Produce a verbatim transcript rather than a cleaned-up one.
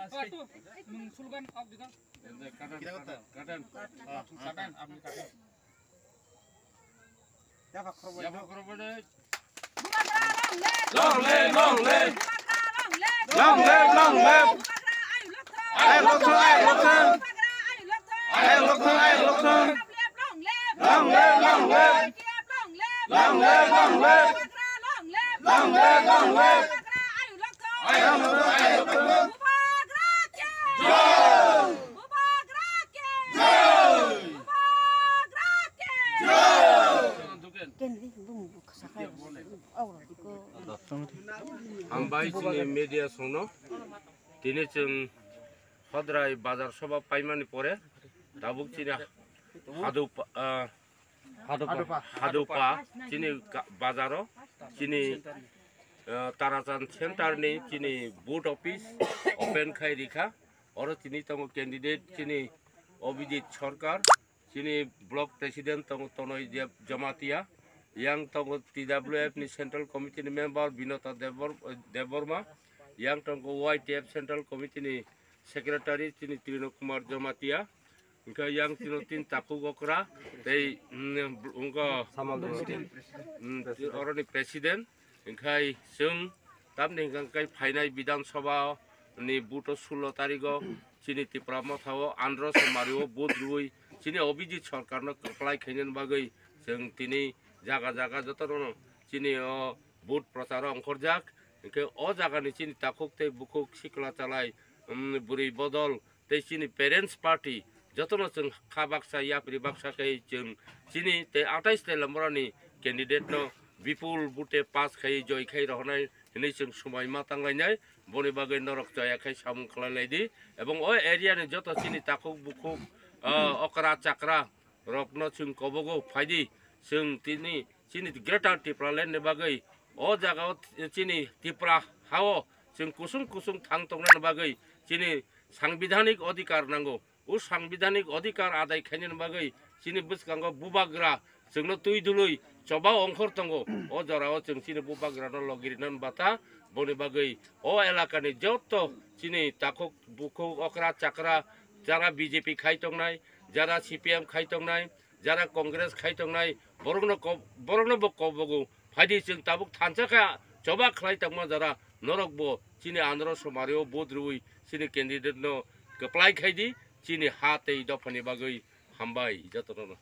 Nung slogan of the Katen, katen, katen. Katen, apni katen. Long live, long live. Long live, long live. Ayuk Lokthang, ayuk Lokthang. Ayuk Lokthang, ayuk Lokthang. Long live, long live. Long live, long live. Long live, long live. Long live, long live. Ayuk Lokthang, ayuk Lokthang. Bubagra ke. Jai. Bubagra ke. Jai. Bubagra ke. Jai. Hambai chini media songno. Tini chwng Hodrai bazar soba paimani pore tabuk chini Hadupa, ah, Hadupa. Hadupa chini ka-, bazaro chini, ah, Tarachan center ni chini booth office open khai rikha. Oro tini tongo candidate chini Abhijit Sarkar. Chini block president tongo Tonoi Deb-, Jamatia, yang tongo T W F ni central committee ni member Binota Debor-, Debbarma, yang tongo Y T F central committee ni secretary chini Trino Kumar Jamatia, hingke yang chino tin takhuk okra, tei, mm, wngkha, mm, oroni president. Hingkhai chwng tamni hingkhai phainai Bidhan Sabha ni buto sulo tarigo chini Tipra Motha o andro se mario vote rwi chini Abhijit Sarkar no kwplai khainani bagwi chwng tini jaga jaga jotono chini o vote procharo ongkhorjak. Hinkhe o jagani chini takhuk tei bukhuk sikla chalai, um, bwrwi bodol tei chini parents party jotono chwng kha baksa yapri baksa khe chwng chini tei atais tei lamborani candidate no bipul bute pass khai joi khai rohornai hinwi chwng swmai ma tanglainai, boni bagwi norok chaya khai samung khlai lai di. Ebong o area ni joto chini takhuk bukhuk, ah, okra chakra rokno chwng kobogo phaidi, chwng tini chini Greater Tipraland ni bagwi o jaga o chini Tipra ha o chwng kusung kusung thang tongnani bagwi chini sangbidanik odhikar nango. O sangbidanik odhikar adai khainani bagwi chini bwskango bubagra chwngno twi dului choba ongkhor tongo. O jorao chwng chini bubagrano logirinani bata, boni bagwi o elakani joto chini takhuk bukhuk okra chakra jara B J P khai tongnai, jara C P M khai tongnai, jara Congress khai tongnai, borokno ko-, borokno bo kobogo phaidi chwng tabuk thansa kha choba khlai tongma jara norok bo chini andro somario vote rwi chini candidate no kwplai khai di, chini ha tei dophani bagwi hambai jotono.